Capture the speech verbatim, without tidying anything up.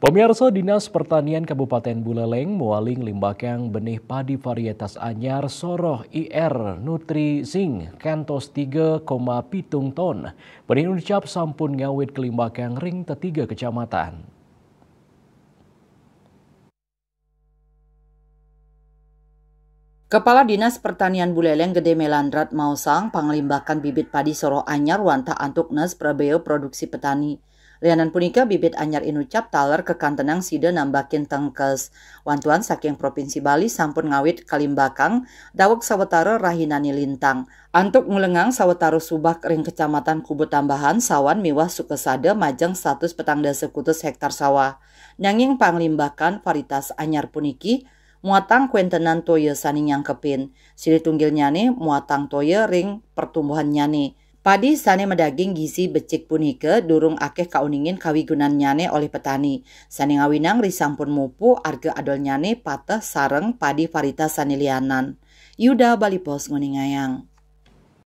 Pemirsa, Dinas Pertanian Kabupaten Buleleng mualing limbakang benih padi varietas anyar soroh I R Nutri Zinc kantos tiga koma pitung ton. Benih inucap sampun ngawit kelimbakang ring tetiga kecamatan. Kepala Dinas Pertanian Buleleng Gede Melandrat maosang panglimbakan bibit padi soroh anyar wantah antuk nes prabeo produksi petani. Lianan punika bibit anyar inucap taler kekantenang sida nambakin tengkes. Wantuan saking Provinsi Bali sampun ngawit kalimbakang daweg sawetara rahinane lintang. Antuk ngulengang sawetara subak ring Kecamatan Kubu Tambahan, Sawan miwah Sukasada majeng satus petang dasa kutus hektar sawah. Nanging panglimbakan varietas anyar puniki muatang kuentenan toya sane nyangkepin. Silih tunggilnyane muatang toya ring pertumbuhannyane. Padi sane madaging gizi becik punika durung akeh kauningin kawigunannyane olih petani, sane ngawinang risampun mupu arga adolnyane pateh sareng padi varietas sane lianan. Yuda Bali Post nguningayang.